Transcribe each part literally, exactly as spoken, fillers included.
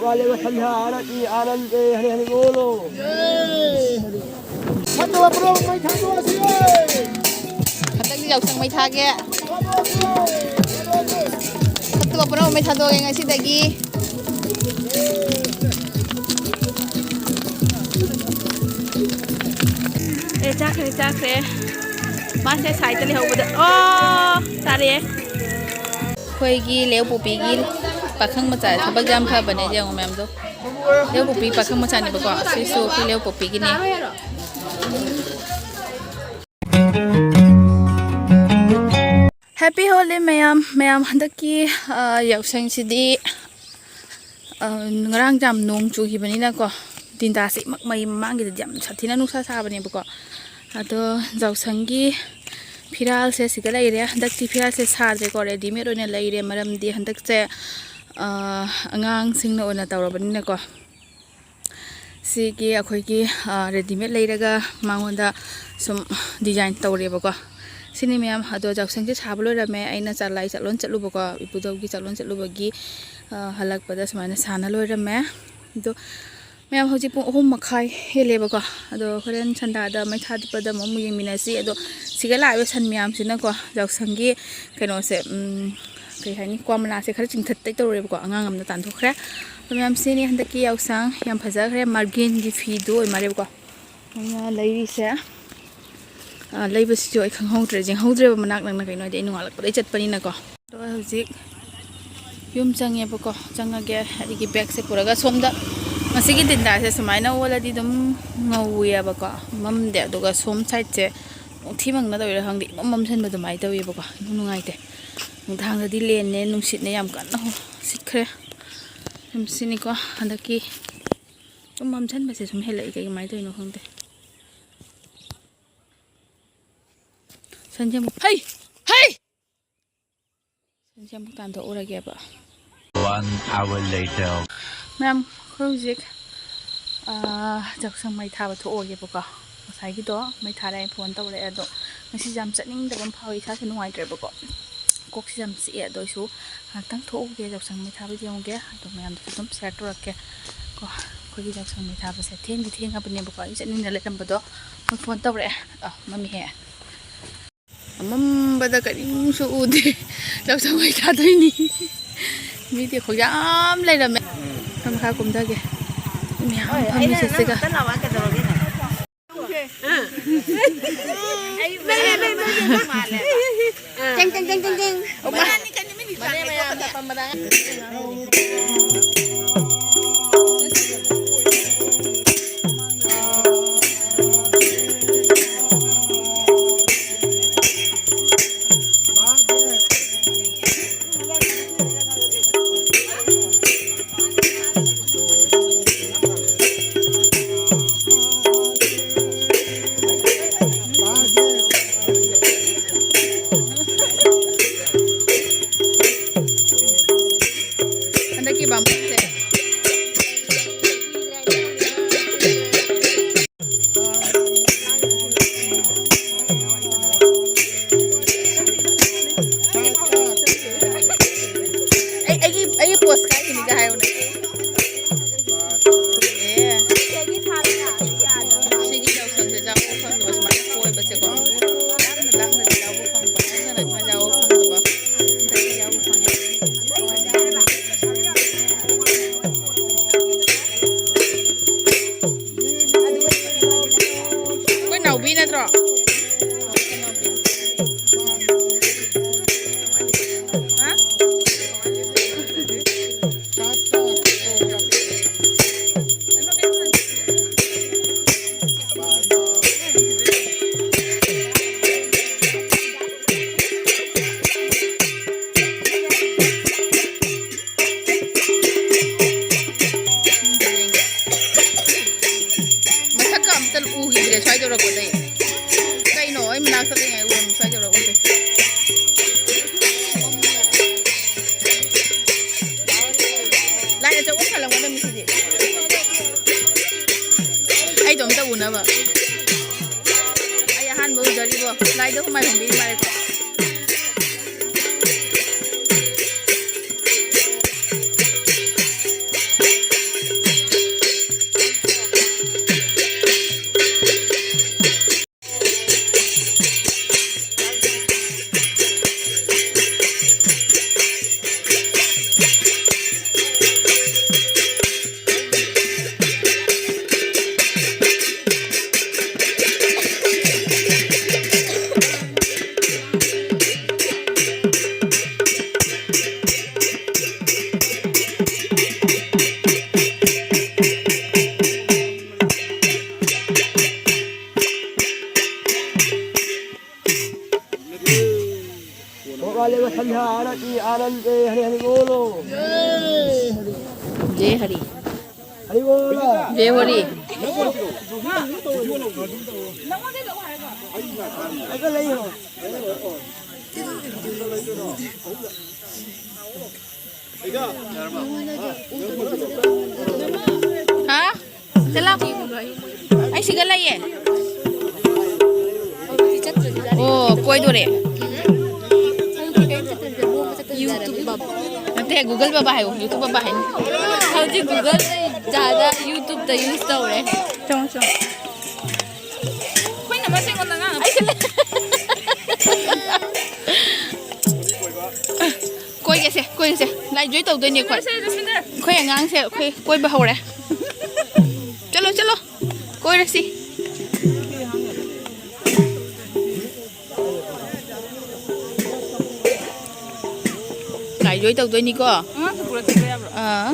वाले को संध्या आरती आनंद दे। हरि हरि बोलो। सतवा प्रो मैं ठाकुर से। ꯈꯇꯪꯗꯤ ꯌꯥꯎꯁꯪ ꯃꯩ ꯊꯥꯒꯦ꯫ ꯁꯠꯇꯨ ꯄꯨꯝꯅꯃꯛ ꯃꯩ ꯊꯥꯗꯣꯛꯑꯒꯦ ꯉꯁꯤꯗꯒꯤ꯫ ꯑꯦ, ꯆꯥꯈ꯭ꯔꯦ, ꯆꯥꯈ꯭ꯔꯦ꯫ ꯃꯥꯁꯦ ꯁꯥꯏꯗ ꯂꯩꯍꯧꯕꯗ꯫ ꯑꯣ, ꯆꯥꯔꯦ꯫ ꯑꯩꯈꯣꯏꯒꯤ ꯂꯩꯎꯄꯣꯛꯄꯤꯒꯤ ꯄꯥꯈꯪ ꯃꯆꯥ ꯊꯕꯛ ꯌꯥꯝ ꯐꯕꯅꯦ, ꯌꯦꯡꯉꯣ ꯃꯌꯥꯝꯗꯣ꯫ ꯂꯩꯎꯄꯣꯛꯄꯤ ꯄꯥꯈꯪ ꯃꯆꯥꯅꯦꯕꯀꯣ꯫ ꯁꯤꯁꯨ ꯑꯩꯈꯣꯏ ꯂꯩꯎꯄꯣꯛꯄꯤꯒꯤꯅꯦ꯫ Happy Holi ꯃꯌꯥꯝ꯫ ꯃꯌꯥꯝ ꯍꯟꯗꯛꯀꯤ, ꯑ, ꯌꯥꯎꯁꯪꯁꯤꯗꯤ, ꯑ, ꯉꯔꯥꯡ ꯌꯥꯝ ꯅꯣꯡ ꯆꯨꯈꯤꯕꯅꯤꯅꯀꯣ, ꯗꯤꯟꯗꯥꯁꯦ ꯏꯃꯛ ꯃꯩ ꯃꯃꯥꯡꯒꯤꯗꯗꯤ ꯌꯥꯝ ꯁꯥꯊꯤꯅ ꯅꯨꯡꯁꯥ ꯁꯥꯕꯅꯦꯕꯀꯣ꯫ ꯑꯗꯣ ꯌꯥꯎꯁꯪꯒꯤ ꯐꯤꯔꯥꯜꯁꯦ ꯁꯤꯗ ꯂꯩꯔꯦ꯫ ꯍꯟꯗꯛꯇꯤ ꯐꯤꯔꯥꯜꯁꯦ ꯁꯥꯗ꯭ꯔꯦꯀꯣ, readymade ꯑꯣꯏꯅ ꯂꯩꯔꯦ꯫ ꯃꯔꯝꯗꯤ ꯍꯟꯗꯛꯁꯦ, ꯑ, ꯑꯉꯥꯡꯁꯤꯡꯅ ꯑꯣꯏꯅ ꯇꯧꯔꯕꯅꯤꯅꯀꯣ꯫ ꯁꯤꯒꯤ ꯑꯩꯈꯣꯏꯒꯤ, ꯑ, readymade ꯂꯩꯔꯒ ꯃꯉꯣꯟꯗ ꯁꯨꯝ design ꯇꯧꯔꯦꯕꯀꯣ꯫ ꯁꯤꯅꯤ ꯃꯌꯥꯝ꯫ ꯑꯗꯣ ꯌꯥꯎꯁꯪꯁꯦ ꯁꯥꯕ ꯂꯣꯏꯔꯝꯃꯦ꯫ ꯑꯩꯅ ꯆꯂꯥꯏ ꯆꯠꯂꯣꯟ ꯆꯠꯂꯨꯕꯀꯣ, ꯏꯄꯨꯗꯧꯒꯤ ꯆꯠꯂꯣꯟ ꯆꯠꯂꯨꯕꯒꯤ, ꯑ, ꯍꯜꯂꯛꯄꯗ ꯁꯨꯃꯥꯏꯅ ꯁꯥꯟꯅ ꯂꯣꯏꯔꯝꯃꯦ꯫ ꯑꯗꯣ ꯃꯌꯥꯝ, ꯍꯧꯖꯤꯛ ꯄꯨꯡ ꯑꯍꯨꯝ ꯃꯈꯥꯏ ꯍꯦꯜꯂꯦꯕꯀꯣ꯫ ꯑꯗꯣ ꯍꯣꯔꯦꯟ ꯁꯟꯗꯥꯗ ꯃꯩ ꯊꯥꯗꯠꯄꯗ ꯑꯃꯨꯛ, ꯑꯃꯨꯛ ꯌꯦꯡꯃꯤꯟꯅꯁꯤ꯫ ꯑꯗꯣ ꯁꯤꯗ ꯂꯥꯛꯏꯕ ꯁꯟ ꯃꯌꯥꯝꯁꯤꯅꯀꯣ, ꯌꯥꯎꯁꯪꯒꯤ ꯀꯩꯅꯣꯁꯦ, ꯎꯝ, ꯀꯩ ꯍꯥꯏꯅꯤ, ꯀ꯭ꯋꯥ ꯃꯅꯥꯁꯦ ꯈꯔ ꯆꯤꯡꯊꯠꯇ ꯇꯧꯔꯦꯕꯀꯣ꯫ ꯑꯉꯥꯡ ꯑꯃꯅ ꯇꯥꯟꯊꯣꯛꯈ꯭ꯔꯦ꯫ ꯑꯗꯣ ꯃꯌꯥꯝ, ꯁꯤꯅꯤ ꯍꯟꯗꯛꯀꯤ ꯌꯥꯎꯁꯪ꯫ ꯌꯥꯝ ꯐꯖꯈ꯭ꯔꯦ꯫ ꯃꯥꯔꯒꯦꯟꯒꯤ ꯐꯤꯗꯨ ꯑꯣꯏ ꯃꯥꯜꯂꯦꯕꯀꯣ ꯑꯩꯅ ꯂꯩꯔꯤꯁꯦ꯫ ꯑ, ꯂꯩꯕꯁꯤꯁꯨ ꯑꯩ ꯈꯪꯍꯧꯗ꯭ꯔꯦ, ꯌꯦꯡꯍꯧꯗ꯭ꯔꯦꯕ ꯃꯅꯥꯛ ꯅꯛꯅ꯫ ꯀꯩꯅꯣ ꯍꯥꯏꯗꯤ, ꯑꯩ ꯅꯣꯡꯉꯥꯜꯂꯛꯄꯗꯩ ꯆꯠꯄꯅꯤꯅꯀꯣ꯫ ꯑꯗꯣ ꯍꯧꯖꯤꯛ ꯌꯨꯝ ꯆꯪꯉꯦꯕꯀꯣ꯫ ꯆꯪꯉꯒꯦ, ꯑꯩꯒꯤ ꯕꯦꯒꯁꯦ ꯄꯨꯔꯒ꯫ ꯁꯣꯝꯗ ꯉꯁꯤꯒꯤ ꯗꯤꯟꯗꯥꯁꯦ ꯁꯨꯃꯥꯏꯅ ꯑꯣꯜꯂꯗꯤ ꯑꯗꯨꯝ ꯉꯧꯋꯦꯕꯀꯣ, ꯃꯝꯗꯦ꯫ ꯑꯗꯨꯒ ꯁꯣꯝ ꯁꯥꯏꯠꯁꯦ ꯅꯣꯡꯊꯤ ꯃꯪꯅ ꯇꯧꯔꯤꯔꯥ ꯈꯪꯗꯦ, ꯏꯃꯝ ꯃꯝꯁꯤꯟꯕ ꯑꯗꯨꯃꯥꯏꯅ ꯇꯧꯋꯦꯕꯀꯣ꯫ ꯌꯥꯝ ꯅꯨꯡꯉꯥꯏꯇꯦ꯫ ꯅꯨꯡꯗꯥꯡꯗꯗꯤ ꯂꯦꯟꯅꯦ, ꯅꯨꯡꯁꯤꯠꯅꯦ ꯌꯥꯝ ꯀꯟꯅ ꯁꯤꯠꯈ꯭ꯔꯦ꯫ ꯌꯥꯝ ꯁꯤꯅꯤꯀꯣ ꯍꯟꯗꯛꯀꯤ꯫ ꯁꯨꯝ ꯃꯝꯁꯤꯟꯕꯁꯦ ꯁꯨꯝ ꯍꯦꯜꯂꯛꯏ, ꯀꯩ ꯀꯃꯥꯏꯅ ꯇꯧꯔꯤꯅꯣ ꯈꯪꯗꯦ꯫ ꯁꯟꯁꯦ ꯑꯃꯨꯛ, ꯍꯩ! ꯍꯩ! ꯁꯟꯁꯦ ꯑꯃꯨꯛ ꯇꯥꯟꯊꯣꯛꯎꯔꯒꯦꯕ꯫ One hour later. ꯃꯌꯥꯝ, ꯑꯩꯈꯣꯏ ꯍꯧꯖꯤꯛ, ꯑꯥ, ꯆꯥꯛꯁꯪ ꯃꯩ ꯊꯥꯕ ꯊꯣꯛꯎꯔꯒꯦꯕꯀꯣ꯫ ꯉꯁꯥꯏꯒꯤꯗꯣ ꯃꯩ ꯊꯥꯔꯦ, ꯑꯩ ꯐꯣꯟ ꯇꯧꯔꯛꯑꯦ꯫ ꯑꯗꯣ ꯉꯁꯤꯁꯦ ꯌꯥꯝ ꯆꯠꯅꯤꯡꯗꯕ ꯑꯃ ꯐꯥꯎꯋꯦ, ꯏꯁꯥꯁꯦ ꯅꯨꯡꯉꯥꯏꯇ꯭ꯔꯦꯕꯀꯣ꯫ ꯀꯣꯛꯁꯤ ꯌꯥꯝ ꯆꯤꯛꯑꯦ꯫ ꯑꯗꯣ ꯑꯩꯁꯨ ꯉꯥꯏꯍꯥꯛꯇꯪ ꯊꯣꯛꯎꯒꯦ, ꯌꯥꯎꯁꯪ ꯃꯩ ꯊꯥꯕꯗꯤ ꯌꯦꯡꯉꯨꯒꯦ꯫ ꯑꯗꯣ ꯃꯌꯥꯝꯗꯁꯨ ꯑꯗꯨꯝ ꯁꯤꯌꯔ ꯇꯧꯔꯛꯀꯦ ꯀꯣ꯫ ꯑꯩꯈꯣꯏꯒꯤ ꯌꯥꯎꯁꯪ ꯃꯩ ꯊꯥꯕꯁꯦ ꯊꯦꯡꯗꯤ ꯊꯦꯡꯉꯕꯅꯦꯕꯀꯣ꯫ ꯑꯩ ꯆꯠꯅꯤꯡꯅ ꯂꯩꯔꯝꯕꯗꯣ ꯃꯣꯏ ꯐꯣꯟ ꯇꯧꯔꯛꯑꯦ꯫ ꯑ, ꯃꯝꯃꯤꯍꯦ꯫ ꯑꯃꯝꯕꯗ ꯀꯔꯤꯝꯁꯨ ꯎꯗꯦ꯫ ꯌꯥꯎꯁꯪ ꯃꯩ ꯊꯥꯗꯣꯏꯅꯤ꯫ ꯃꯤꯗꯤ ꯑꯩꯈꯣꯏ ꯌꯥꯝ ꯂꯩꯔꯝꯃꯦ꯫ ꯑꯩꯈꯣꯏ ꯃꯈꯥ ꯀꯨꯝꯊꯒꯦ꯫ ꯃꯤ ꯃꯌꯥꯝ ꯐꯝꯃꯤ ꯁꯤꯁꯤꯒ꯫ ꯇꯦꯡ, ꯇꯦꯡ, ꯇꯦꯡ, ꯇꯦꯡ, ꯇꯦꯡ꯫ ꯍꯟꯗꯛꯀꯤ ꯕꯥꯃꯣꯟꯁꯦ꯫ ꯑꯩ, ꯑꯩꯒꯤ, ꯑꯩꯒꯤ ꯄꯣꯁ ꯀꯥꯏꯒꯤꯅꯤꯒ ꯍꯥꯏꯌꯨꯅꯦ꯫ ꯑꯦ꯫ ꯁꯤꯒꯤ ꯌꯥꯎꯁꯪꯁꯦ ꯆꯥꯛ ꯐꯪꯗꯕ ꯁꯨꯃꯥꯏꯅ ꯀꯣꯏꯕꯁꯦꯀꯣ꯫ ꯂꯥꯞꯅ ꯂꯥꯞꯅꯗꯤ ꯌꯥꯎꯕ ꯐꯪꯕ, ꯅꯛꯅ ꯅꯛꯅ ꯌꯥꯎꯕ ꯐꯪꯗꯕ꯫ ꯍꯟꯗꯛꯇꯤ ꯌꯥꯎꯕ ꯐꯪꯉꯦ꯫ ꯑꯩꯈꯣꯏ ꯅꯥꯎꯕꯤ ꯅꯠꯇ꯭ꯔꯣ? ꯍꯥ? ꯃꯁꯛꯀ ꯑꯝꯇ ꯎꯈꯤꯗ꯭ꯔꯦ ꯁ꯭ꯋꯥꯏ ꯌꯧꯔꯛꯄꯗꯩ꯫ ꯀꯩꯅꯣ ꯑꯩ ꯃꯅꯥꯛ ꯆꯠꯂꯤꯉꯩ ꯎꯔꯝꯃꯤ, ꯁ꯭ꯋꯥꯏ ꯌꯧꯔꯛꯎꯗꯦ꯫ ꯂꯥꯏꯠ ꯑꯆꯧꯕ ꯑꯃ ꯈꯜꯂꯝꯒꯗꯕꯅꯤ ꯁꯤꯗꯤ꯫ ꯑꯩꯗꯣ ꯑꯝꯇ ꯎꯅꯕ꯫ ꯑꯩ ꯑꯍꯥꯟꯕ ꯎꯖꯔꯤꯕꯣ꯫ ꯂꯥꯏꯗ ꯍꯨꯃꯥꯏ ꯍꯨꯝꯕꯤꯔꯤ ꯃꯥꯜꯂꯦꯀꯣ꯫ आनंद, जय हरि हरि बोलो। जय हरि। हरि बोलो। जय हरि। ꯍꯥ? ꯆꯠꯂꯣ꯫ ꯑꯩ ꯁꯤꯗ ꯂꯩꯌꯦ꯫ ꯑꯣ, ꯀꯣꯏꯗꯣꯔꯦ꯫ YouTube ꯕꯥꯕꯥ꯫ ꯅꯠꯇꯦ, Google ꯕꯥꯕꯥ ꯍꯥꯏꯌꯣ, YouTube ꯕꯥꯕꯥ ꯍꯥꯏꯅꯤ꯫ ꯍꯧꯖꯤꯛ Google ꯗ ꯌꯥꯗ YouTube ꯇ use ꯇꯧꯔꯦ꯫ ꯆꯪꯉꯣ, ꯆꯪꯉꯣ꯫ ꯑꯩꯈꯣꯏꯅ ꯃꯁꯦꯟ ꯑꯣꯟꯅ ꯉꯥꯡꯉꯛꯄ꯫ ꯀꯣꯏꯒꯦꯁꯦ, ꯀꯣꯏꯒꯦꯁꯦ꯫ ꯂꯥꯏ ꯖꯣꯏ ꯇꯧꯗꯣꯏꯅꯦ ꯑꯩꯈꯣꯏ꯫ ꯀꯣꯏꯔꯁꯦ, ꯖꯁꯃꯤꯟꯗꯔ꯫ ꯑꯩꯈꯣꯏ ꯑꯉꯥꯡꯁꯦ ꯑꯩꯈꯣꯏ ꯀꯣꯏꯕ ꯍꯧꯔꯦ꯫ ꯆꯠꯂꯣ, ꯆꯠꯂꯣ꯫ ꯀꯣꯏꯔꯁꯤ꯫ ꯂꯥꯏ ꯖꯣꯏ ꯇꯧꯗꯣꯏꯅꯤꯀꯣ꯫ ꯑꯉꯥꯡꯁꯨ ꯄꯨꯔꯛꯈꯤꯕ ꯌꯥꯕ꯭ꯔꯣ? ꯑꯥ꯫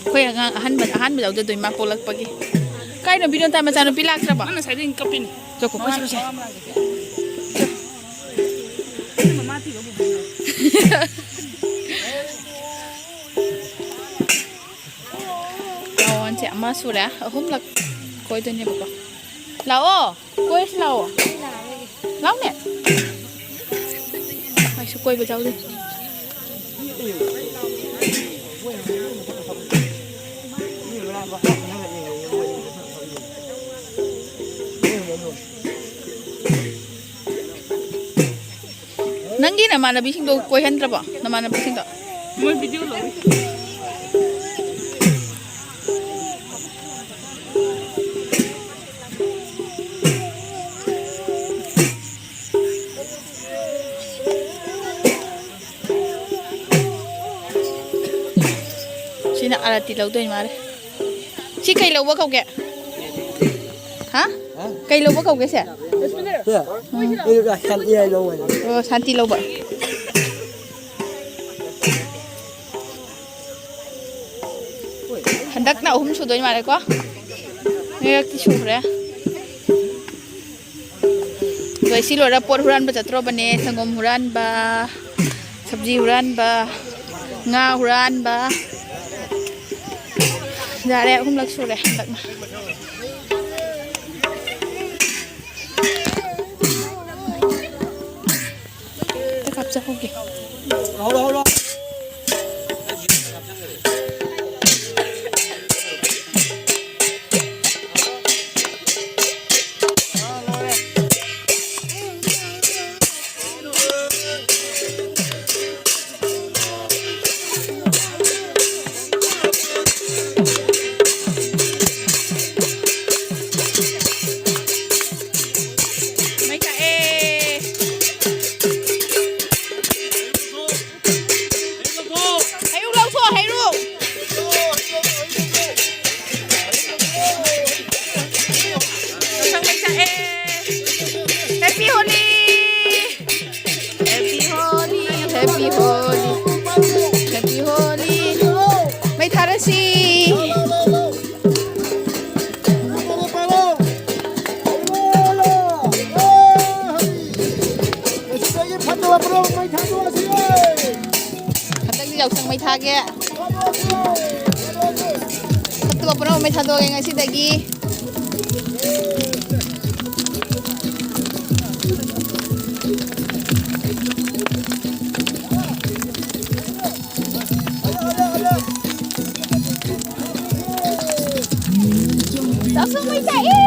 ꯑꯩꯈꯣꯏ ꯑꯉꯥꯡ ꯑꯍꯟꯕ, ꯑꯍꯥꯟꯕ ꯌꯥꯎꯖꯗꯣꯏ ꯃꯥ ꯄꯣꯛꯂꯛꯄꯒꯤ꯫ ꯀꯥꯏꯅꯣ ꯕꯤꯅꯣꯇꯥ ꯃꯆꯥꯅꯨꯄꯤ ꯂꯥꯛꯇ꯭ꯔꯕꯣ? ꯃꯥ ꯉꯁꯥꯏꯗꯒꯤ ꯀꯞꯄꯤꯅꯦ꯫ ꯆꯠꯈꯣ, ꯃꯃꯥ, ꯀꯣꯏꯁꯦ, ꯀꯣꯏꯁꯦ꯫ ꯃꯃꯥ ꯃꯅꯥꯛꯇ ꯆꯠꯈꯤ꯫ ꯃꯃꯥ ꯊꯤꯕ ꯄꯨꯄꯨ꯫ ꯔꯥꯎꯟꯁꯦ ꯑꯃ ꯁꯨꯔꯦ, ꯑꯍꯨꯝꯂꯛ ꯀꯣꯏꯗꯣꯏꯅꯦꯕꯀꯣ꯫ ꯂꯥꯛꯑꯣ, ꯀꯣꯏꯔꯁꯤ ꯂꯥꯛꯑꯣ꯫ ꯂꯥꯛꯑꯣꯅꯦ꯫ ꯑꯩꯁꯨ ꯀꯣꯏꯕ ꯆꯧꯁꯤ꯫ ꯅꯪꯒꯤ ꯅꯃꯥꯟꯅꯕꯤꯁꯤꯡꯗꯣ ꯀꯣꯏꯍꯟꯗ꯭ꯔꯕꯣ? ꯅꯃꯥꯟꯅꯕꯤꯁꯤꯡꯗꯣ? ꯃꯣꯏ video ꯂꯧꯔꯤ꯫ ꯁꯤꯅ ꯑꯥꯔꯇꯤ ꯂꯧꯗꯣꯏ ꯃꯥꯜꯂꯦ꯫ ꯁꯤ ꯀꯩ ꯂꯧꯕ ꯀꯧꯒꯦ? ꯍꯥ? ꯍꯥ? ꯀꯩ ꯂꯧꯕ ꯀꯧꯒꯦ ꯁꯦ? ꯁꯦ, ꯑꯩ ꯁꯥꯟꯇꯤ ꯍꯥꯏ ꯂꯧꯕꯅꯦ꯫ ꯑꯣ, ꯁꯥꯟꯇꯤ ꯂꯧꯕ꯫ ꯍꯟꯗꯛꯅ ꯑꯍꯨꯝ ꯁꯨꯗꯣꯏ ꯃꯥꯜꯂꯦꯀꯣ꯫ ꯃꯤꯔꯛꯇꯤ ꯁꯨꯈ꯭ꯔꯦ꯫ ꯑꯗꯣ ꯑꯩ ꯁꯤ ꯂꯣꯏꯔ ꯄꯣꯠ ꯍꯨꯔꯥꯟꯕ ꯆꯠꯇ꯭ꯔꯣꯕꯅꯦ, ꯁꯪꯒꯣꯝ ꯍꯨꯔꯥꯟꯕ꯫ ꯁꯕꯖꯤ ꯍꯨꯔꯥꯟꯕ, ꯉꯥ ꯍꯨꯔꯥꯟꯕ꯫ ꯌꯥꯔꯦ, ꯑꯍꯨꯝꯂꯛ ꯁꯨꯔꯦ ꯍꯟꯗꯛꯅ꯫ ꯑꯝꯇ ꯀꯥꯞꯆꯍꯧꯒꯦ꯫ ꯃꯩ ꯂꯥꯛꯑꯦ꯫ ꯍꯩꯔꯨꯛ ꯂꯧꯊꯣꯛ, ꯍꯩꯔꯨꯛ꯫ ꯌꯥꯎꯁꯪ ꯃꯩ ꯊꯥꯛꯑꯦ꯫ Happy Holi! Happy Holi! Happy Holi! Happy Holi! ꯃꯩ ꯊꯥꯔꯁꯤ! ꯍꯟꯗꯛꯇꯤ ꯌꯥꯎꯁꯪ ꯃꯩ ꯊꯥꯒꯦ꯫ ꯐꯠꯇꯕ ꯄꯨꯝꯅꯃꯛ ꯃꯩ ꯊꯥꯗꯣꯛꯑꯒꯦ ꯉꯁꯤꯗꯒꯤ꯫ ꯌꯥꯎꯁꯪ ꯃꯩ ꯊꯥꯛꯑꯦ!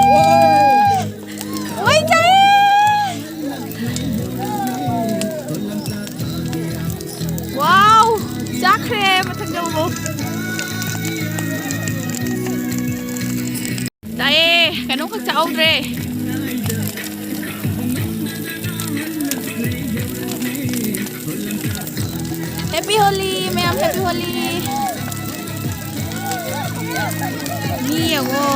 ꯃꯩ ꯊꯥꯛꯑꯦ! Wow! ꯆꯥꯛꯈ꯭ꯔꯦ, ꯃꯊꯪꯗ ꯑꯃꯨꯛ꯫ ꯇꯥꯏꯌꯦ, ꯀꯩꯅꯣꯝꯈꯛ ꯆꯥꯍꯧꯗ꯭ꯔꯦ꯫ Happy Holi, ꯃꯌꯥꯝ, Happy Holi꯫ ꯃꯤ ꯌꯦꯡꯉꯣ꯫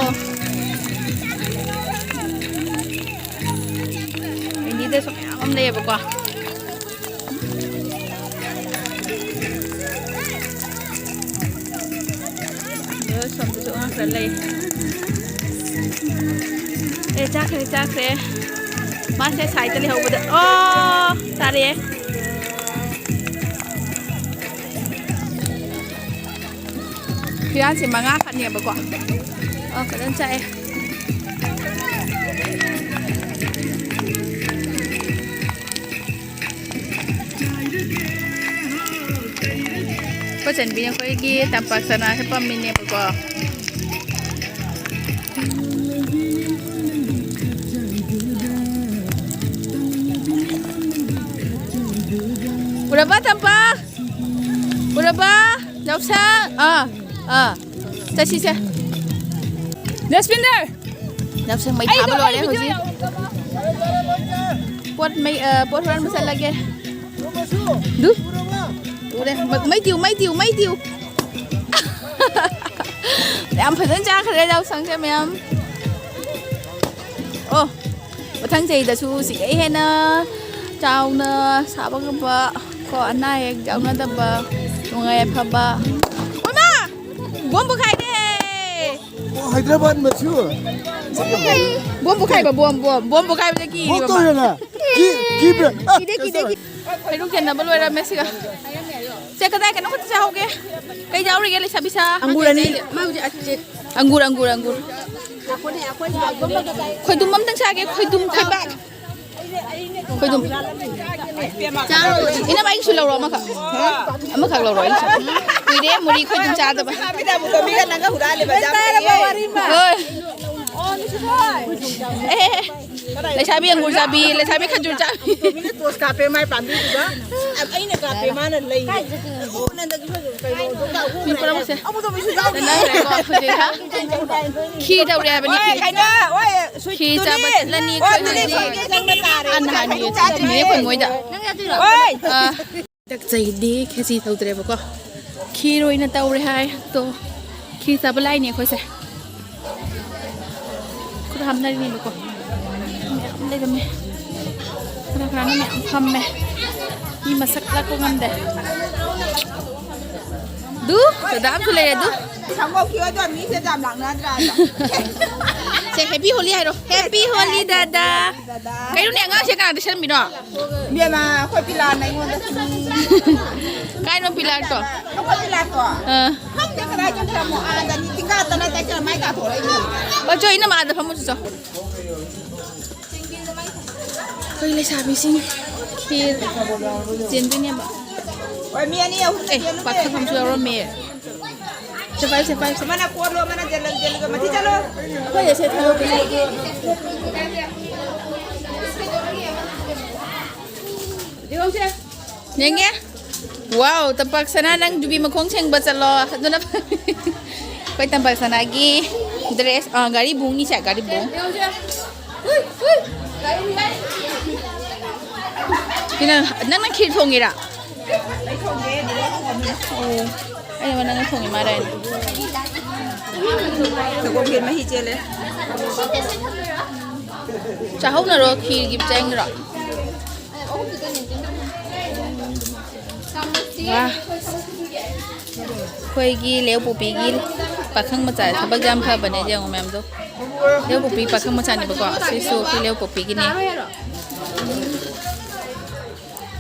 ꯍꯤꯟꯗꯤꯗꯁꯨ ꯃꯌꯥꯝ ꯑꯃ ꯂꯩꯌꯦꯕꯀꯣ꯫ ꯑꯗꯣ ꯁꯣꯝꯗꯁꯨ ꯑꯉꯥꯡ ꯈꯔ ꯂꯩ꯫ ꯑꯦ, ꯆꯥꯈ꯭ꯔꯦ, ꯆꯥꯈ꯭ꯔꯦ꯫ ꯃꯥꯁꯦ ꯁꯥꯏꯗ ꯂꯩꯍꯧꯕꯗ꯫ ꯑꯣ, ꯆꯥꯔꯦ꯫ ꯄꯤꯌꯥꯁꯦ ꯃꯉꯥ ꯈꯛꯅꯦꯕꯀꯣ꯫ ꯑ, ꯐꯖꯅ ꯆꯥꯏ꯫ ꯑꯩꯈꯣꯏ ꯆꯟꯕꯤꯅ ꯑꯩꯈꯣꯏꯒꯤ ꯇꯝꯄꯥꯛ ꯆꯅꯥꯁꯦ ꯄꯝꯃꯤꯅꯦꯕꯀꯣ꯫ ꯎꯔꯕ, ꯇꯝꯄꯥꯛ? ꯎꯔꯕ? ꯌꯥꯎꯁꯪ? ꯑꯥ, ꯑꯥ꯫ ꯆꯠꯁꯤꯁꯦ꯫ ꯖꯁꯄꯤꯟꯗꯔ! ꯌꯥꯎꯁꯪ ꯃꯩ ꯊꯥꯕ ꯂꯣꯏꯔꯦ ꯍꯧꯖꯤꯛ꯫ ꯄꯣꯠ ꯃꯩ, ꯑ, ꯄꯣꯠ ꯍꯨꯔꯥꯟꯕ ꯆꯠꯂꯒꯦ꯫ ꯗꯨ? ꯎꯔꯦ꯫ ꯃ-, ꯃꯩ ꯇꯤꯌꯨ, ꯃꯩ ꯇꯤꯌꯨ, ꯃꯩ ꯇꯤꯌꯨ꯫ ꯌꯥꯝ ꯐꯖꯅ ꯆꯥꯈ꯭ꯔꯦ ꯌꯥꯎꯁꯪꯁꯦ ꯃꯌꯥꯝ꯫ ꯑꯣ, ꯃꯊꯪ ꯆꯍꯤꯗꯁꯨ ꯁꯤꯗꯩ ꯍꯦꯟꯅ ꯆꯥꯎꯅ ꯁꯥꯕ ꯉꯝꯕ ꯀꯣ, ꯑꯅꯥ ꯑꯌꯦꯛ ꯌꯥꯎꯅꯗꯕ, ꯅꯨꯡꯉꯥꯏ ꯌꯥꯏꯐꯕ꯫ ꯍꯣꯏꯃꯥ! ꯕꯣꯝ ꯄꯣꯈꯥꯏꯔꯦ! ꯑꯣ, ꯍꯥꯏꯗ꯭ꯔꯕꯥꯗ ꯃꯆꯨ꯫ ꯕꯣꯝ ꯄꯣꯈꯥꯏꯕ, ꯕꯣꯝ, ꯕꯣꯝ, ꯕꯣꯝ ꯄꯣꯈꯥꯏꯕꯗ ꯀꯤꯔꯤꯕ ꯃꯥ꯫ ꯀꯤ-, ꯀꯤꯕ꯭ꯔꯥ? ꯀꯤꯗꯦ, ꯀꯤꯗꯦ, ꯀꯤ-, ꯍꯩꯔꯨꯛ ꯌꯦꯟꯅꯕ ꯂꯣꯏꯔꯝꯃꯦ ꯁꯤꯒ꯫ ꯁꯦ, ꯀꯗꯥꯏ ꯀꯩꯅꯣ ꯈꯛꯇ ꯆꯥꯍꯧꯒꯦ? ꯀꯩ ꯆꯥꯍꯧꯔꯤꯒꯦ ꯂꯩꯁꯥꯕꯤ ꯁꯥ? ꯑꯪꯒꯨꯔ ꯑꯅꯤ꯫ ꯑꯪꯒꯨꯔ, ꯑꯪꯒꯨꯔ, ꯑꯪꯒꯨꯔ꯫ ꯈꯣꯏꯗꯨꯝ ꯑꯝꯇꯪ ꯆꯥꯒꯦ, ꯈꯣꯏꯗꯨꯝ, ꯈꯣꯏꯕꯥꯛ꯫ ꯈꯣꯏꯗꯨꯝ꯫ ꯏꯅꯝꯃ, ꯑꯩꯒꯤꯁꯨ ꯂꯧꯔꯣ ꯑꯃꯈꯛ꯫ ꯑꯃꯈꯛ ꯂꯧꯔꯣ ꯑꯩꯒꯤꯁꯨ꯫ ꯀꯨꯏꯔꯦ ꯃꯨꯔꯤ ꯈꯣꯏꯗꯨꯝ ꯆꯥꯗꯕ꯫ ꯍꯣꯏ꯫ ꯑꯦ, ꯑꯦ, ꯑꯦ꯫ ꯂꯩꯁꯥꯕꯤ ꯑꯪꯒꯨꯔ ꯆꯥꯕꯤ, ꯂꯩꯁꯥꯕꯤ ꯈꯖꯨꯔ ꯆꯥꯕꯤ꯫ ꯃꯤꯅ ꯇꯣꯁ ꯀꯥꯞꯄꯦ ꯃꯥꯏ ꯄꯥꯝꯕꯤꯗꯨꯗ꯫ ꯑꯩꯅ ꯀꯥꯞꯄꯦ ꯃꯥꯅ ꯂꯩꯔꯦ꯫ ꯃꯤ ꯄꯨꯝꯅꯃꯛꯁꯦ ꯆꯠꯅꯈ꯭ꯔꯦꯀꯣ ꯍꯧꯖꯤꯛ꯫ ꯈꯤ ꯇꯧꯔꯦ ꯍꯥꯏꯕꯅꯤ꯫ ꯍꯣꯏ, ꯀꯩꯅꯣ, ꯍꯣꯏ, ꯈꯤ ꯁ꯭ꯋꯤꯠꯇꯨꯅꯤ꯫ ꯆꯥꯕ ꯆꯠꯂꯅꯤ ꯑꯩꯈꯣꯏ ꯍꯧꯖꯤꯛ꯫ ꯅꯍꯥꯟꯒꯤ ꯆꯠꯂꯤꯅꯦ ꯑꯩꯈꯣꯏ ꯃꯣꯏꯗ꯫ ꯍꯣꯏ꯫ ꯑꯥ꯫ ꯍꯟꯗꯛ ꯆꯍꯤꯗꯤ ꯈꯦꯆꯤ ꯇꯧꯗ꯭ꯔꯦꯕꯀꯣ꯫ ꯈꯤꯔ ꯑꯣꯏꯅ ꯇꯧꯔꯦ ꯍꯥꯏ꯫ ꯇꯣ, ꯈꯤꯔ ꯆꯥꯕ ꯂꯥꯛꯏꯅꯦ ꯑꯩꯈꯣꯏꯁꯦ꯫ ꯈꯨꯠ ꯍꯥꯝꯅꯔꯤꯅꯦꯕꯀꯣ꯫ ꯃꯌꯥꯝ ꯂꯩꯔꯝꯃꯦ꯫ ꯀꯅꯥ ꯀꯅꯥꯅꯣ ꯃꯌꯥꯝ ꯐꯝꯃꯦ꯫ ꯃꯤ ꯃꯁꯛ ꯂꯥꯛꯄ ꯉꯝꯗꯦ꯫ ꯗꯨ, ꯗꯗꯥ ꯑꯃꯁꯨ ꯂꯩꯔꯦ, ꯗꯨ꯫ ꯁꯪꯒꯣꯝ ꯈꯤꯔꯗꯣ ꯃꯤꯁꯦ ꯌꯥꯝ ꯂꯥꯛꯅꯗ꯭ꯔꯥ? ꯁꯦ, Happy Holi ꯍꯥꯏꯔꯣ꯫ Happy Holi, ꯗꯗꯥ꯫ ꯀꯩꯅꯣꯅꯦ, ꯑꯉꯥꯡꯁꯦ ꯀꯅꯥꯗ ꯁꯦꯝꯃꯤꯅꯣ? ꯏꯕꯦꯝꯃ, ꯑꯩꯈꯣꯏ ꯄꯤꯂꯥꯟꯅ ꯑꯩꯉꯣꯟꯗ ꯁꯤ꯫ ꯀꯥꯏꯅꯣ ꯄꯤꯂꯥꯟꯇꯣ? ꯑꯩꯈꯣꯏ ꯄꯤꯂꯥꯟꯇꯣ? ꯑꯥ꯫ ꯀꯗꯥꯏ ꯆꯠꯈ꯭ꯔꯃꯣ? ꯑꯥꯗꯅꯤ ꯇꯤꯡꯒꯥꯠꯇꯅ ꯇꯥꯏꯆꯔ ꯃꯥꯏ ꯇꯥꯊꯣꯔꯛꯏꯅꯦ꯫ ꯑꯣ, ꯆꯣ, ꯏꯅꯝꯃ ꯑꯥꯗ ꯐꯝꯃꯨ ꯆꯣ꯫ ꯑꯩꯈꯣꯏ ꯂꯩꯁꯥꯕꯤꯁꯤꯡ ꯈꯦꯔ ꯆꯦꯟꯗꯣꯏꯅꯦꯕ꯫ ꯍꯣꯏ, ꯃꯤ ꯑꯅꯤ ꯑꯍꯨꯝ ꯑꯦ, ꯆꯦꯜꯂꯨꯅꯦ꯫ ꯄꯥꯈꯪ ꯑꯃꯁꯨ ꯌꯥꯎꯔꯝꯃꯦ꯫ ꯁꯦ ꯄꯥꯏ, ꯁꯦ ꯄꯥꯏ, ꯁꯦ꯫ ꯑꯃꯅ ꯀꯣꯠꯂꯣ, ꯑꯃꯅ ꯖꯦꯜꯂ, ꯖꯦꯜꯂꯒ ꯃꯊꯤ ꯆꯠꯂꯣ꯫ ꯑꯩꯈꯣꯏ ꯑꯁꯦ ꯊꯕꯛ ꯌꯦꯡꯉꯣꯁꯦ꯫ ꯌꯦꯡꯉꯦ꯫ ꯋꯥꯎ, ꯇꯝꯄꯥꯛ ꯁꯅꯥ, ꯅꯪ ꯌꯨꯕꯤ ꯃꯈꯣꯡ ꯁꯦꯡꯕ ꯆꯠꯂꯣ꯫ ꯑꯗꯨꯅ ꯑꯩꯈꯣꯏ ꯇꯝꯄꯥꯛ ꯁꯅꯥꯒꯤ ꯗ꯭ꯔꯦꯁ, ꯑ, ꯒꯥꯔꯤ ꯕꯨꯡꯅꯤ ꯁꯦ, ꯒꯥꯔꯤ ꯕꯨꯡ꯫ ꯁꯤꯅ, ꯅꯪꯅ ꯈꯤꯔ ꯊꯣꯡꯉꯤꯔꯥ? ꯑꯣ, ꯑꯩꯅ ꯅꯪꯅ ꯊꯣꯡꯉꯤ ꯃꯥꯜꯂꯦ꯫ ꯁꯪꯒꯣꯝ ꯈꯦꯔ ꯃꯍꯤ ꯆꯦꯜꯂꯦ꯫ ꯆꯥꯍꯧꯅꯔꯣ, ꯈꯤꯔꯒꯤ ꯆꯦꯡꯔꯣ? ꯋꯥ꯫ ꯑꯩꯈꯣꯏꯒꯤ ꯂꯩꯎꯄꯣꯛꯄꯤꯒꯤ ꯄꯥꯈꯪ ꯃꯆꯥ ꯊꯕꯛ ꯌꯥꯝ ꯐꯕꯅꯦ, ꯌꯦꯡꯉꯣ ꯃꯌꯥꯝꯗꯣ꯫ ꯂꯩꯎꯄꯣꯛꯄꯤ ꯄꯥꯈꯪ ꯃꯆꯥꯅꯦꯕꯀꯣ, ꯁꯤꯁꯨ ꯑꯩꯈꯣꯏ ꯂꯩꯎꯄꯣꯛꯄꯤꯒꯤꯅꯦ꯫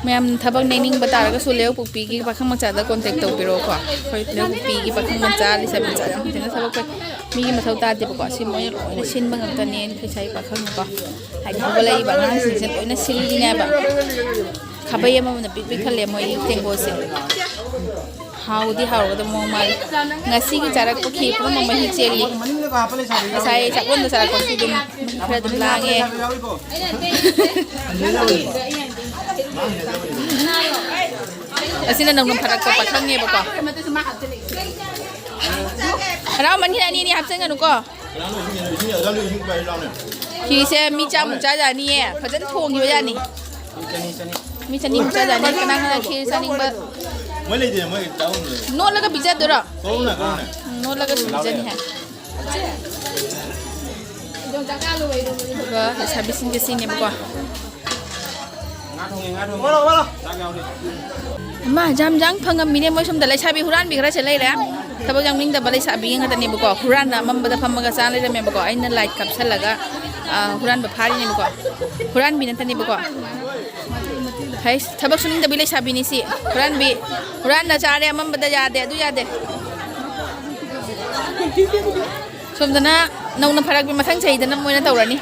ꯃꯌꯥꯝ ꯊꯕꯛ ꯅꯦꯛꯅꯤꯡꯕ ꯇꯥꯔꯒꯁꯨ ꯂꯩꯎꯄꯣꯛꯄꯤꯒꯤ ꯄꯥꯈꯪ ꯃꯆꯥꯗ contact ꯇꯧꯕꯤꯔꯛꯑꯣꯀꯣ꯫ ꯑꯩꯈꯣꯏ ꯂꯩꯎꯄꯣꯛꯄꯤꯒꯤ ꯄꯥꯈꯪ ꯃꯆꯥ, ꯂꯩꯁꯥꯕꯤ ꯃꯆꯥ ꯌꯥꯝ ꯐꯖꯅ ꯊꯕꯛ ꯐꯩ꯫ ꯃꯤꯒꯤ ꯃꯊꯧ ꯇꯥꯗꯦꯕꯀꯣ꯫ ꯁꯤ ꯃꯣꯏꯅ ꯂꯣꯏꯅ ꯁꯤꯟꯕ ꯉꯥꯛꯇꯅꯦ ꯂꯩꯁꯥꯕꯤ ꯄꯥꯈꯪꯅꯀꯣ꯫ ꯍꯥꯏꯗꯤ ꯍꯧꯒꯠꯂꯛꯏꯕ ꯑꯉꯥꯡꯁꯤꯡꯁꯦ ꯂꯣꯏꯅ ꯁꯤꯜꯂꯤꯅꯦꯕ꯫ ꯈꯥꯕꯩ ꯑꯃꯃꯝꯅ ꯄꯤꯛ ꯄꯤꯛ ꯊꯜꯂꯦ ꯃꯣꯏꯒꯤ ꯇꯦꯡꯀꯣꯠꯁꯦ꯫ ꯍꯥꯎꯗꯤ ꯍꯥꯎꯔꯒꯗꯕ ꯃꯑꯣꯡ ꯃꯥꯜꯂꯤ꯫ ꯉꯁꯤꯒꯤ ꯆꯥꯔꯛꯄ ꯈꯦꯔ ꯄꯨꯝꯅꯃꯛ ꯃꯍꯤ ꯆꯦꯜꯂꯤ꯫ ꯉꯁꯥꯏ ꯆꯥꯛꯂꯣꯟꯗ ꯆꯥꯔꯛꯄꯁꯨ ꯑꯗꯨꯝ ꯈꯔ ꯑꯗꯨꯝ ꯂꯥꯡꯉꯦ꯫ ꯑꯁꯤꯅ ꯅꯧꯅ ꯐꯔꯛꯄ ꯄꯥꯈꯪꯅꯦꯕꯀꯣ꯫ ꯍꯔꯥꯎꯃꯟꯈꯤꯅ ꯑꯅꯤ ꯑꯅꯤ ꯍꯥꯞꯆꯤꯟꯒꯅꯨꯀꯣ꯫ ꯈꯤꯔꯁꯦ ꯃꯤ ꯆꯥꯃꯨꯛ ꯆꯥꯖꯥꯅꯤꯌꯦ꯫ ꯐꯖꯅ ꯊꯣꯡꯈꯤꯕ ꯖꯥꯠꯅꯤ꯫ ꯃꯤ ꯆꯅꯤꯃꯨꯛ ꯆꯥꯖꯥꯅꯤ꯫ ꯀꯅꯥ ꯀꯅꯥ ꯈꯤꯔ ꯆꯥꯅꯤꯡꯕ? ꯃꯣꯏ ꯂꯩꯇꯦ, ꯃꯣꯏ ꯆꯥꯐꯝ ꯂꯩ꯫ ꯅꯣꯠꯂꯒ ꯄꯤꯖꯗꯣꯏꯔꯣ? ꯀꯧꯅ, ꯀꯧꯅ꯫ ꯎꯝ, ꯅꯣꯠꯂꯒ ꯄꯤꯖꯅꯤ ꯍꯥꯏ꯫ ꯑꯗꯨꯒ ꯂꯩꯁꯥꯕꯤꯁꯤꯡꯁꯦ ꯁꯤꯅꯦꯕꯀꯣ꯫ ꯉꯥ ꯊꯣꯡꯉꯦ, ꯉꯥ ꯊꯣꯡꯉꯦ꯫ ꯆꯥꯛ ꯌꯥꯎꯔꯤ꯫ ꯏꯃꯥ, ꯖꯥꯝ ꯖꯥꯝ ꯐꯪꯉꯝꯃꯤꯅꯦ꯫ ꯃꯣꯏ ꯁꯣꯝꯗ ꯂꯩꯁꯥꯕꯤ ꯍꯨꯔꯥꯟꯕꯤ ꯈꯔꯁꯦ ꯂꯩꯔꯦ꯫ ꯊꯕꯛ ꯌꯥꯎꯅꯤꯡꯗꯕ ꯂꯩꯁꯥꯕꯤ ꯉꯥꯛꯇꯅꯦꯕꯀꯣ꯫ ꯍꯨꯔꯥꯟꯅ ꯑꯃꯝꯕꯗ ꯐꯝꯃꯒ ꯆꯥ ꯂꯩꯔꯝꯃꯦꯕꯀꯣ꯫ ꯑꯩꯅ ꯂꯥꯏꯠ ꯀꯥꯞꯁꯜꯂꯒ, ꯑ, ꯍꯨꯔꯥꯟꯕ ꯐꯥꯔꯤꯅꯦꯕꯀꯣ꯫ ꯍꯨꯔꯥꯟꯕꯤ ꯅꯠꯇꯅꯦꯕꯀꯣ꯫ ꯍꯩꯁ, ꯊꯕꯛ ꯁꯨꯅꯤꯡꯗꯕꯤ ꯂꯩꯁꯥꯕꯤꯅꯤ ꯁꯤ꯫ ꯍꯨꯔꯥꯟꯕꯤ, ꯍꯨꯔꯥꯟꯅ ꯆꯥꯔꯦ ꯑꯃꯝꯕꯗ, ꯌꯥꯗꯦ, ꯑꯗꯨ ꯌꯥꯗꯦ꯫ ꯁꯣꯝꯗꯅ ꯅꯧꯅ ꯐꯔꯛꯄꯤ, ꯃꯊꯪ ꯆꯍꯤꯗꯅ ꯃꯣꯏꯅ ꯇꯧꯔꯅꯤ꯫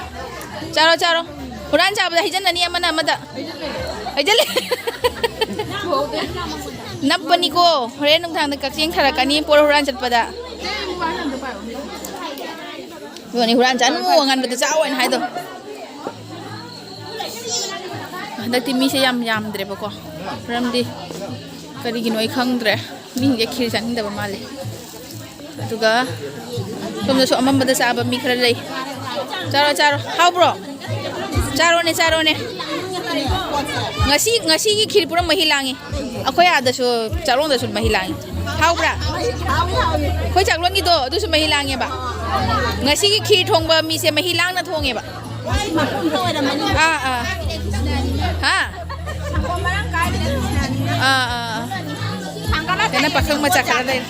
ꯆꯥꯔꯣ, ꯆꯥꯔꯣ꯫ ꯍꯨꯔꯥꯟ ꯆꯥꯕꯗ ꯍꯩꯖꯤꯟꯅꯅꯤ ꯑꯃꯅ ꯑꯃꯗ꯫ ꯍꯩꯖꯤꯜꯂꯦ꯫ ꯅꯞꯄꯅꯤꯀꯣ꯫ ꯍꯣꯔꯦꯟ ꯅꯨꯡꯗꯥꯡꯗ ꯀꯛꯆꯦꯡ ꯊꯥꯔꯛꯀꯅꯤ ꯄꯣꯠ ꯍꯨꯔꯥꯟ ꯆꯠꯄꯗ꯫ ꯑꯗꯨꯅꯤ ꯍꯨꯔꯥꯟ ꯆꯥꯅꯨ, ꯑꯉꯟꯕꯗ ꯆꯥꯎ ꯍꯥꯏꯅ ꯍꯥꯏꯗꯣ꯫ ꯍꯟꯗꯛꯇꯤ ꯃꯤꯁꯦ ꯌꯥꯝ ꯌꯥꯝꯗ꯭ꯔꯦꯕꯀꯣ, ꯃꯔꯝꯗꯤ ꯀꯔꯤꯒꯤꯅꯣ ꯑꯩ ꯈꯪꯗ꯭ꯔꯦ, ꯃꯤꯁꯤꯡꯁꯦ ꯈꯤꯔ ꯆꯥꯅꯤꯡꯗꯕ ꯃꯥꯜꯂꯦ꯫ ꯑꯗꯨꯒ ꯁꯣꯝꯗꯁꯨ ꯑꯃꯝꯕꯗ ꯆꯥꯕ ꯃꯤ ꯈꯔ ꯂꯩ꯫ ꯆꯥꯔꯣ, ꯆꯥꯔꯣ꯫ ꯍꯥꯎꯕ꯭ꯔꯣ? ꯆꯥꯔꯣꯅꯦ, ꯆꯥꯔꯣꯅꯦ꯫ ꯉꯁꯤ, ꯉꯁꯤꯒꯤ ꯈꯤꯔ ꯄꯨꯔꯥ ꯃꯍꯤ ꯂꯥꯡꯉꯤ꯫ ꯑꯩꯈꯣꯏ ꯑꯥꯗꯁꯨ, ꯆꯥꯔꯣꯡꯗꯁꯨ ꯃꯍꯤ ꯂꯥꯡꯉꯤ꯫ ꯍꯥꯎꯕ꯭ꯔꯥ? ꯑꯩꯈꯣꯏ ꯆꯥꯛꯂꯣꯟꯒꯤꯗꯣ ꯑꯗꯨꯁꯨ ꯃꯍꯤ ꯂꯥꯡꯉꯦꯕ꯫ ꯉꯁꯤꯒꯤ ꯈꯤꯔ ꯊꯣꯡꯕ ꯃꯤꯁꯦ ꯃꯍꯤ ꯂꯥꯡꯅ ꯊꯣꯡꯉꯦꯕ꯫ ꯑꯥ, ꯑꯥ꯫ ꯍꯥ? ꯑꯥ, ꯑꯥ, ꯑꯥ꯫ ꯀꯩꯅꯣ, ꯄꯥꯈꯪ ꯃꯆꯥ ꯈꯔ ꯂꯩꯔꯦ꯫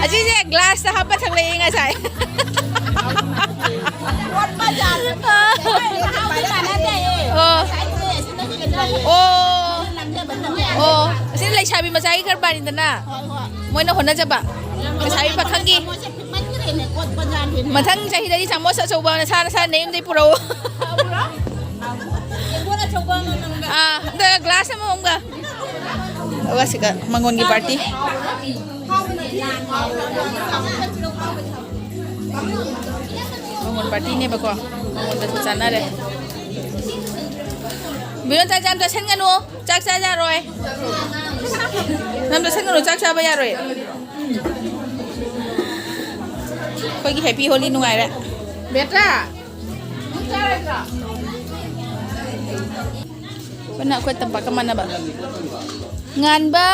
ꯑꯁꯤꯁꯦ ꯒ꯭ꯂꯥꯁꯇ ꯍꯥꯞꯄ ꯊꯛꯂꯛꯑꯦ ꯉꯁꯥꯏ꯫ ꯑꯣ꯫ ꯑꯣ꯫ ꯑꯣ꯫ ꯑꯁꯤꯅ ꯂꯩꯁꯥꯕꯤ ꯃꯆꯥꯒꯤ ꯀꯔꯕꯥꯔꯅꯤꯗꯅ꯫ ꯃꯣꯏꯅ ꯍꯣꯠꯅꯖꯕ꯫ ꯂꯩꯁꯥꯕꯤ ꯄꯥꯈꯪꯒꯤ꯫ ꯃꯊꯪ ꯆꯍꯤꯗꯗꯤ ꯆꯥꯃꯁ ꯑꯆꯧꯕ ꯅꯁꯥ ꯅꯁꯥ ꯅꯌꯨꯝꯗꯩ ꯄꯨꯔꯛꯎ꯫ ꯑꯥ, ꯑꯗ ꯒ꯭ꯂꯥꯁ ꯑꯃꯃꯝꯒ꯫ ꯑꯗꯨꯒ ꯁꯤꯒ ꯃꯪꯒꯣꯟꯒꯤ ꯄꯥꯔꯇꯤ꯫ ꯃꯪꯒꯣꯟ ꯄꯥꯔꯇꯤꯅꯦꯕꯀꯣ꯫ ꯃꯪꯒꯣꯟꯗꯁꯨ ꯆꯥꯅꯔꯦ꯫ ꯕꯤꯅꯣꯗ, ꯌꯥꯝ ꯆꯥꯁꯟꯒꯅꯨ꯫ ꯆꯥꯛ ꯆꯥ ꯌꯥꯔꯣꯏ꯫ ꯌꯥꯝ ꯆꯥꯁꯟꯒꯅꯨ, ꯆꯥꯛ ꯆꯥꯕ ꯌꯥꯔꯣꯏ꯫ ꯑꯩꯈꯣꯏꯒꯤ ꯍꯦꯄꯤ ꯍꯣꯂꯤ ꯅꯨꯡꯉꯥꯏꯔꯦ꯫ ꯕꯦꯇꯥ꯫ ꯑꯩꯈꯣꯏꯅ ꯑꯩꯈꯣꯏ ꯇꯝꯄꯥꯛꯀ ꯃꯥꯟꯅꯕ꯫ ꯉꯥꯟꯕ꯫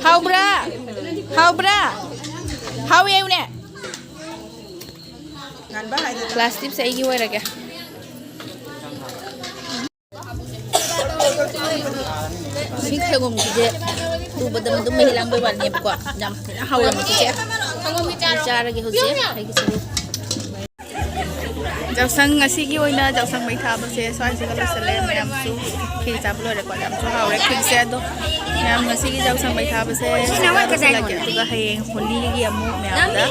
ꯍꯥꯎꯕ꯭ꯔꯥ? ꯍꯥꯎꯕ꯭ꯔꯥ? ꯍꯥꯎꯋꯦ ꯍꯥꯏꯌꯨꯅꯦ꯫ ꯉꯥꯟꯕ ꯍꯥꯏꯗꯅ꯫ ꯒ꯭ꯂꯥꯁ ꯇꯤꯞꯁꯦ ꯑꯩꯒꯤ ꯑꯣꯏꯔꯒꯦ꯫ ꯁꯤ ꯁꯪꯒꯣꯝꯒꯤꯁꯦ ꯇꯨꯕꯗ ꯑꯗꯨꯝ ꯃꯍꯤ ꯂꯥꯡꯕꯩ ꯋꯥꯅꯦꯕꯀꯣ꯫ ꯌꯥꯝ ꯊꯤꯅ ꯍꯥꯎꯔꯝꯃꯦ ꯁꯤꯁꯦ꯫ ꯑꯩ ꯆꯥꯔꯒꯦ ꯍꯧꯖꯤꯛ ꯑꯩꯒꯤ ꯁꯔꯨꯛ꯫ ꯌꯥꯎꯁꯪ ꯉꯁꯤꯒꯤ ꯑꯣꯏꯅ ꯌꯥꯎꯁꯪ ꯃꯩ ꯊꯥꯕꯁꯦ ꯁ꯭ꯋꯥꯏꯁꯤꯒ ꯂꯣꯏꯁꯤꯜꯂꯦ꯫ ꯃꯌꯥꯝꯁꯨ ꯈꯦꯆꯤ ꯆꯥꯕ ꯂꯣꯏꯔꯦꯀꯣ꯫ ꯌꯥꯝꯁꯨ ꯍꯥꯎꯔꯦ ꯈꯦꯆꯤꯁꯦ꯫ ꯑꯗꯣ ꯃꯌꯥꯝ ꯉꯁꯤꯒꯤ ꯌꯥꯎꯁꯪ ꯃꯩ ꯊꯥꯕꯁꯦ ꯁꯤꯗ ꯂꯣꯏꯁꯤꯜꯂꯒꯦ꯫ ꯑꯗꯨꯒ ꯍꯌꯦꯡ ꯍꯣꯂꯤꯒꯤ ꯑꯃꯨꯛ ꯃꯌꯥꯝꯗ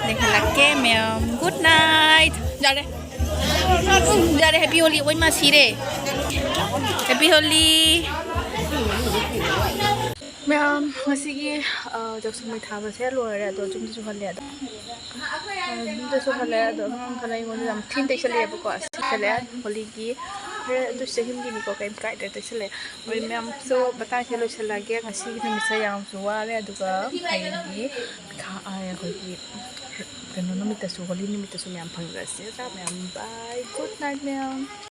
ꯂꯦꯡꯍꯜꯂꯛꯀꯦ꯫ ꯃꯌꯥꯝ good night꯫ ꯌꯥꯔꯦ꯫ ꯎꯝ, ꯌꯥꯔꯦ꯫ Happy Holi ꯑꯣꯏ ꯃꯥ ꯁꯤꯔꯦ꯫ Happy Holi꯫ ꯃꯌꯥꯝ ꯉꯁꯤꯒꯤ ꯌꯥꯎꯁꯪ ꯃꯩ ꯊꯥꯕꯁꯦ ꯂꯣꯏꯔꯦ꯫ ꯑꯗꯣ ꯌꯨꯝꯗꯁꯨ ꯍꯜꯂꯦ꯫ ꯑꯗꯣ ꯌꯨꯝꯗꯁꯨ ꯍꯜꯂꯦ꯫ ꯑꯗꯣ ꯑꯉꯥꯡ ꯈꯔ ꯑꯩꯉꯣꯟꯗ ꯌꯥꯝ ꯊꯤꯅ ꯇꯩꯁꯜꯂꯛꯑꯦꯕꯀꯣ꯫ ꯑꯁꯤ ꯇꯩꯁꯜꯂꯦ ꯍꯣꯂꯤꯒꯤ꯫ ꯍꯣꯔꯦꯟ ꯑꯗꯨꯁꯨ ꯆꯍꯤꯒꯤ ꯀꯩꯝ ꯀꯥꯏꯗ꯭ꯔꯦ ꯇꯩꯁꯜꯂꯦ꯫ ꯍꯣꯏ ꯃꯌꯥꯝꯁꯨ ꯃꯇꯥꯡꯁꯦ ꯂꯣꯏꯁꯤꯜꯂꯒꯦ꯫ ꯉꯁꯤꯒꯤ ꯅꯨꯃꯤꯠꯁꯦ ꯌꯥꯝꯁꯨ ꯋꯥꯔꯦ꯫ ꯑꯗꯨꯒ ꯍꯌꯦꯡꯒꯤ ꯈꯥ-, ꯑꯩꯈꯣꯏꯒꯤ ꯀꯩꯅꯣ ꯅꯨꯃꯤꯠꯇꯁꯨ, ꯍꯣꯂꯤ ꯅꯨꯃꯤꯠꯇꯁꯨ ꯃꯌꯥꯝ ꯐꯪꯖꯔꯁꯤ ꯅꯠꯇ꯭ꯔꯥ? ꯃꯌꯥꯝ bye, good night ꯃꯌꯥꯝ꯫